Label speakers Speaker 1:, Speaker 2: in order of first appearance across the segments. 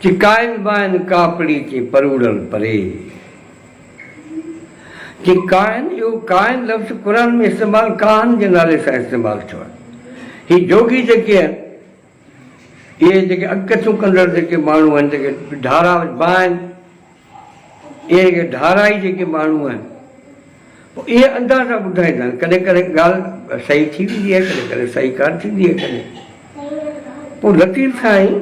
Speaker 1: چي ڪائن بائن ڪاپڙي چي پروڙڻ پري. چي ڪائن اهو ڪائن لفظ قرآن ۾ استعمال ڪاهن جي نالي سان استعمال ٿيو آهي. هي جوڳي جيڪي آهن اهي جيڪي اڳڪٿيون ڪندڙ جيڪي ماڻهو آهن جيڪي ڍارا بائن اهي جيڪي ڍارائي جيڪي ماڻهو آهن پوء اهي اندازا ٻڌائيندا آهن ڪڏهن ڪڏهن ڳالهه صحيح ٿي ويندي آهي ڪڏهن ڪڏهن صحيح ڪانه ٿيندي آهي ڪڏهن پوء لطيف سائين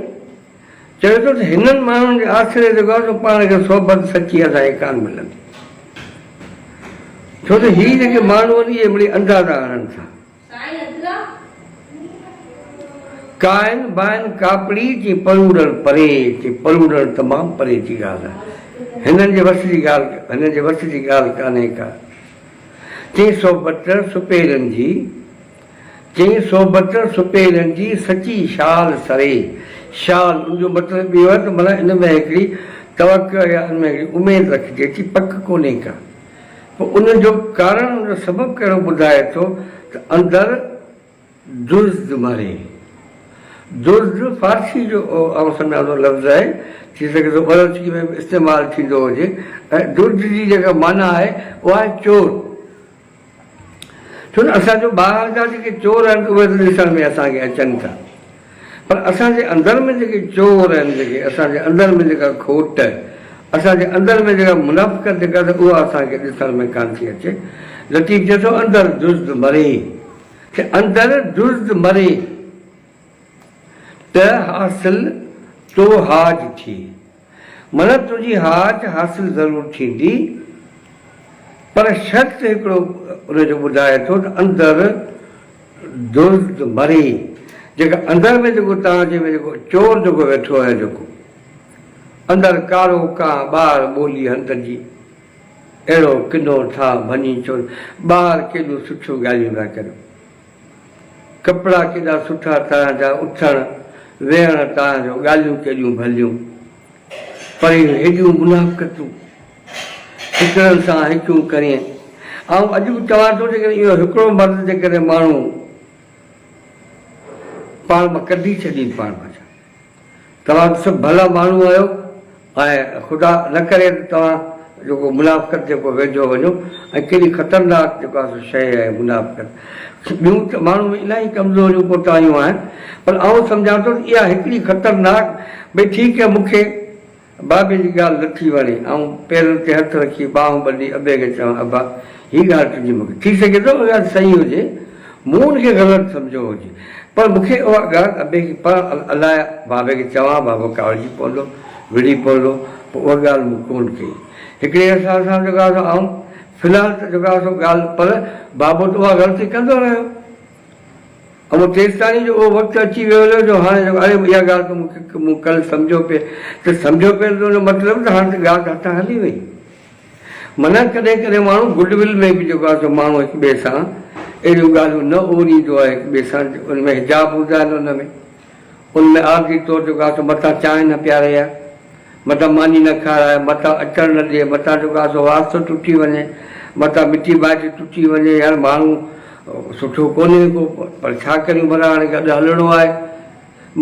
Speaker 1: چوي ٿو ته هنن ماڻهن جي آسري تي گويا پاڻ کي صحبت سچي اسان کي ڪانه ملندي ڇو ته هي جيڪي ماڻهو آهن اهي مڙئي اندازا هڻن ٿا. ڪائن بائن ڪاپڙي چي پروڙڻ پري چي پروڙڻ تمام پري جي ڳالهه آهي هنن جي وس جي ڳالهه هنن جي وس جي ڳالهه ڪانهي ڪا چي صحبت سپيرن جي چي صحبت سپيرن جي سچي شال سري شال ان جو مطلب اهو آهي ته معنيٰ ان ۾ هڪڙي توقع يا ان ۾ هڪڙي اميد رکجي ٿي پڪ ڪونهي ڪا پوء ان جو ڪارڻ ان جو سبب ڪهڙو ٻڌائي ٿو ته اندر دزد مري. دزد فارسي جو آئون سمجهان ٿو لفظ آهي، ٿي سگهي ٿو بلوچي ۾ به استعمال ٿيندو هجي ۽ دزد جي جيڪا معنيٰ آهي اها آهي چور. ڇو ته اسان جو ٻاهر جا جيڪي چور آهن اهي ته ڏسڻ ۾ اسان کي اچن ٿا پر اسان جي اندر ۾ جيڪي چور آهن جيڪي اسان جي اندر ۾ جيڪا کوٽ اسان جي اندر ۾ جيڪا منافقت جيڪا ته اها اسان کي ڏسڻ ۾ ڪانه ٿي اچي. لطيف چئي ٿو اندر دزد مري ته اندر دزد مري ته حاصل تو حاج ٿئي. معنيٰ تنهنجي حاج حاصل ضرور ٿيندي پر شرط هڪڙو ان جو ٻڌائي ٿو ته اندر دزد مري جيڪا اندر ۾ جيڪو توهان جي ۾ جيڪو چور جيڪو ويٺو آهي جيڪو اندر ڪارو ڪانء ٻاهر ٻولي هنڌ جي اهڙو ڪنو ٿا ڀڃي ڇوڙ ٻاهر ڪيڏيون سٺيون ڳالهيون پيا ڪريو. ڪپڙا ڪيڏا سٺا تنهن جا اٿڻ ويهڻ تنهن جو ڳالهيون ڪيڏيون ڀليون پر اهي هيڏيون منافقتون هڪڙن سان هڪيون ڪرين آئون اڄ به چوان ٿو جيڪڏهن اهو هڪڙو مرض جيڪڏهن ماڻهو پاڻ مان ڪڍي ڇڏين پاڻ مان ڇا توهان ته سڀ ڀلا ماڻهو آهيو ۽ خدا نه ڪري ته توهان جيڪو منافقت جي ڪو ويجهو وڃو ۽ ڪيڏي خطرناڪ جيڪو آهي سو شيء آهي منافقت. ٻيون ته ماڻهو ۾ الاهي ڪمزوريون ڪوتاهيون آهن پر آئون سمجهان ٿو ته اها هڪڙي خطرناڪ ڀئي ٺيڪ آهي مون کي بابي جي ڳالهه نه ٿي وڻي، آئون پيرن تي هٿ رکي ٻانهن ٻڌي ابي کي چوان ابا هي ڳالهه تنهنجي مون کي ٿي سگهي ٿو اها ڳالهه صحيح هجي مون ان کي غلط سمجهيو هجي پر مون کي اها ڳالهه ابي کي پر الاء بابي کي چوان بابو ڪاوڙجي پوندو وڙهي پوندو پوء اها ڳالهه مون ڪونه ڪئي هڪڙي حساب سان جيڪو آهي سو آئون في الحال ته جيڪو آهي سو ڳالهه پر بابو ته اها غلطي ڪندو رهيو. امو تيستائين جو اهو وقت اچي ويو هليو جو هاڻي جيڪو اڙي اها ڳالهه ته مون کي مون ڪلهه سمجهيو پئي ته سمجهيو پئي ته ان جو مطلب ته هاڻي ته ڳالهه ته هٿان هلي وئي. معنيٰ ڪڏهن ڪڏهن ماڻهو گڊ will ۾ به جيڪو آهي سو ماڻهو هڪ ٻئي سان اهڙيون ڳالهيون نه اوريندو آهي هڪ ٻئي سان ان ۾ حجاب هوندا آهن ان ۾ ان ۾ عارضي طور جيڪو آهي سو متان چانهه نه پياري يا متان ماني نه کارائي، متان اچڻ نه ڏئي، متان جيڪو آهي سو واسطو ٽٽي وڃي، متان مٽي مائٽي ٽٽي وڃي، يار ماڻهو سٺو ڪونهي ڪو پر ڇا ڪريون ڀلا هاڻي گڏ هلڻو آهي.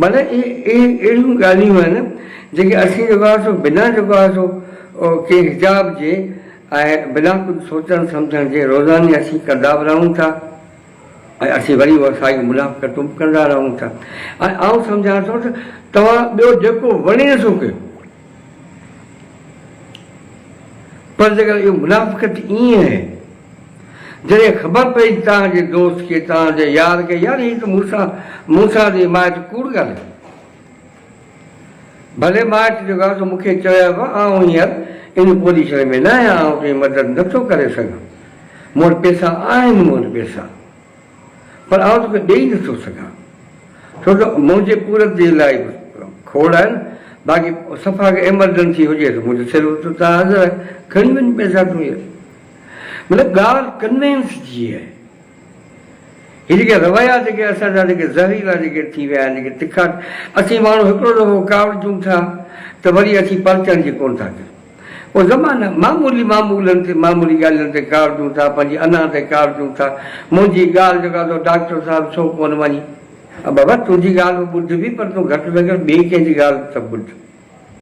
Speaker 1: معنيٰ اهي اهڙيون ڳالهيون آهن جيڪي اسين جيڪو آهي سو بنا جيڪو آهي سو ڪنهن حجاب جي ۽ بنا ڪجهه سوچڻ سمجهڻ جي روزاني اسين ڪندا به رهون ٿا. ۽ اسين وري اها ساڳي منافقتون به ڪندا رهون ٿا ۽ آئون سمجهان ٿو ته توهان ٻيو جيڪو وڻي سو ڪيو پر جيڪڏهن اهو منافقت ائين آهي جڏهن خبر پئي توهان جي دوست کي توهان جي يار کي يار هي ته مون سان مون سان جي مائٽ ڪوڙ ڳالهائي ڀلي مائٽ جيڪو آهي سو مون کي چوي ها آئون هينئر ان پوزيشن ۾ نه آهيان آئون تنهنجي مدد نٿو ڪري سگهان مون وٽ پئسا آهن مون وٽ پئسا پر آئون توکي ڏيئي نٿو سگهان ڇو ته منهنجي پورت جي لاء کوڙ آهن باقي صفا ڪا ايمرجنسي هجي ته منهنجو سر ته تان حاضر آهي کڻي وڃ پئسا تون هينئر مطلب ڳالهه ڪنوينس جي آهي هي جيڪي رويا جيڪي اسان جا جيڪي زهريلا جيڪي ٿي ويا آهن جيڪي تکا اسين ماڻهو هڪڙو دفعو ڪاوڙجون ٿا ته وري اسين پرچڻ جي ڪونه ٿا ڪريون پوء زمانه معمولي معمولن تي معمولي ڳالهين تي ڪاوڙجون ٿا پنهنجي انا تي ڪاوڙجون ٿا منهنجي ڳالهه جيڪا تو ڊاڪٽر صاحب ڇو ڪونه مڃي بابا تنهنجي ڳالهه به ٻڌبي پر تون گهٽ ۾ گهٽ ٻئي ڪنهن جي ڳالهه به ته ٻڌ.